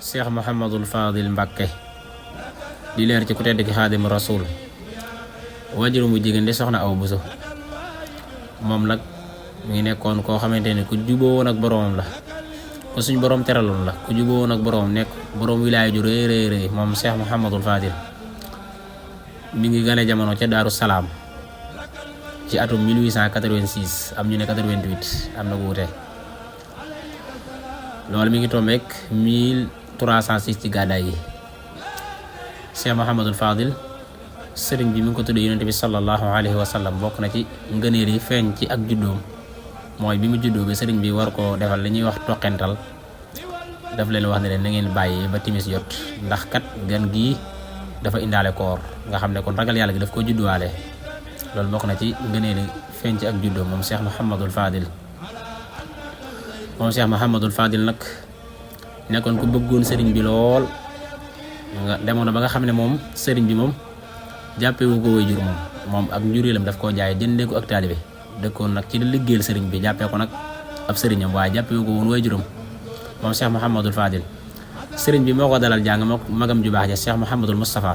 Cheikh Mouhamadul Fadil Mbacké di leer ci ku tedd ki Xaadimu Rasuul wajuru mu jigéen di soxna Awa Buso moom nag mu ngi nekkoon koo xamante ni ku juboo woon ak boroomam la ku suñ boroom teraloon la ku juboo woon ak boroomam nekk boroom wilaaya ju rëy rëy rëy moom Cheikh Mouhamadul Fadil mi ngi gane jamono ca Daaru Salaam ci atum 1886 am ñu ne 88 am na wuute loolu mi ngi tombeek 1306 ci gàddaay yi. Cheikh Mouhamadul Fadil sëriñ bi mi ngi ko tuddee yonent bi sallallahu alayhi wa sallam bokk na ci ngëneel yi feeñ ci ak juddoom mooy bi mu juddoo bi sëriñ bi war koo defal li ñuy wax toqental daf leen wax ne leen na ngeen bàyyi ba timis jot ndax kat gan gii dafa indaale koor nga xam ne kon ragal yàlla gi daf ko judduwaale loolu bokk na ci ngëneel yi feeñ ci ak juddoom moom Cheikh Mouhamadul Fadil. moom Cheikh Mouhamadul Fadil nag nekkoon ku bëggoon sëriñ bi lool nga demoon na ba nga xam ne moom sëriñ bi moom jàppewu ko way jur moom ak njuréelam daf koo jaay jëndee ko ak taalibe dëkkoon nag ci di liggéeyal sëriñ bi jàppee ko nag ab sëriñam waaye jàppewu ko woon way juram moom Cheikh Mouhamadul Fadil. sëriñ bi moo ko dalal jàng moo magam ju baax ja Cheikh Mouhamadul Moustapha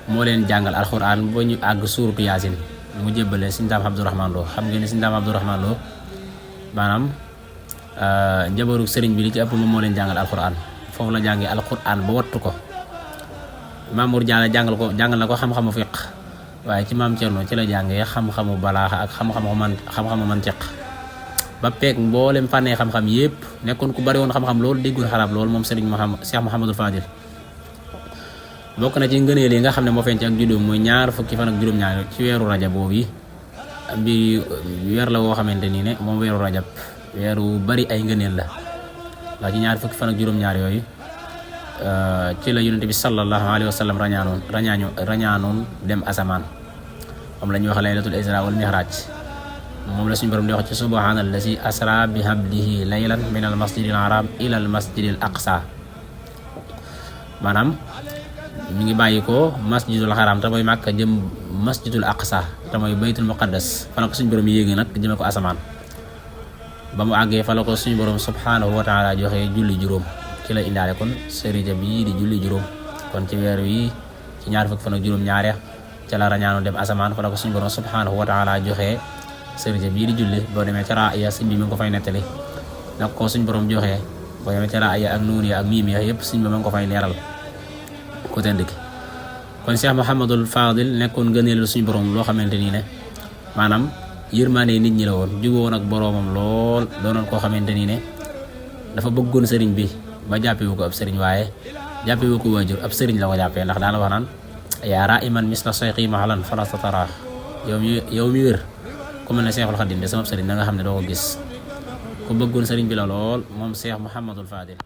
moo leen jàngal alxuraan ba ñu àgg suuratu yaasin mu jébbale Sëriñ Daam Abdourahmane Lo xam ngeen ne Sëriñ Daam Abdourahmane Lo maanaam njabootu sëriñ bi li ci ëpp moom moo leen jàngal alxuraan foofu la jàngee alxuraan ba wattu ko Mamour Diallo jàngal na ko xam-xamu fiq waaye ci maam Cerno ci la jàngee xam-xamu balaaxa ak xam-xamu mantiq ba peeg mboolem fànnee xam-xam yépp nekkoon ku bari woon xam-xam loolu déggul xarab loolu moom sëriñ Cheikh Mouhamadul Fadil. bokk na ci ngëneel yi nga xam ne moo feeñ ci ak juddoom mooy ñaar fukki fan ak juróom-ñaar ci weeru rajab boobu yi bi weer la woo xamante nii ne moom weeru rajab weeru bari ay ngëneel la ndax ci ñaar fukki fan ak juróom-ñaar yooyu ci la yonent bi sallallahu alayhi wa sallam rañaanoon dem asamaan moom la ñuy wax laylatul isra wal mihraj moom la suñu borom di wax ci subhaanallazi asra bi abdihi laylan min al masjidil haram ila al masjidil aqsa maanaam mi ngi bàyyi ko masjidul haram te mooy Màkka jëm masjidul aqsa te mooy baytul muqaddas fa la ko suñu borom yéegi nag jëme ko asamaan ba mu àggee fa la ko suñu borom subhanahu wa taala joxe julli juróom ci la indaale kon sërite bii di julli juróom kon ci weer wi ci ñaar fukk fan ak juróom ñaare ca la rañaanu dem asamaan fa la ko suñu borom subhanahu wa taala joxe sërite bii di julli boo demee ca raaya sëñ bi mi ngi ko fay nettali nag ko suñu borom joxe boo demee ca raaya ak nuun ya ak miim ya yëpp sëñ bi ma ngi ko fay leeral ko tedd ki kon Cheikh Mouhamadul Fadil nekkoon gëneelu suñu borom loo xamante nii ne maanaam yërmaande nit ñi la woon juboo woon ak boroomam lool doonoon koo xamante nii ne dafa bëggoon sëriñ bi ba jàppewu ko ab sëriñ waaye jàppewu ko waajur ab sëriñ la ko jàppee ndax daana wax naan yaa raa iman misla sayqi mahalan fala tatara yow mi wér ku mel ne Cheikhul Khadim de sama sëriñ da nga xam ne doo ko gis ku bëggoon sëriñ bi la lool moom Cheikh Mouhamadul Fadil.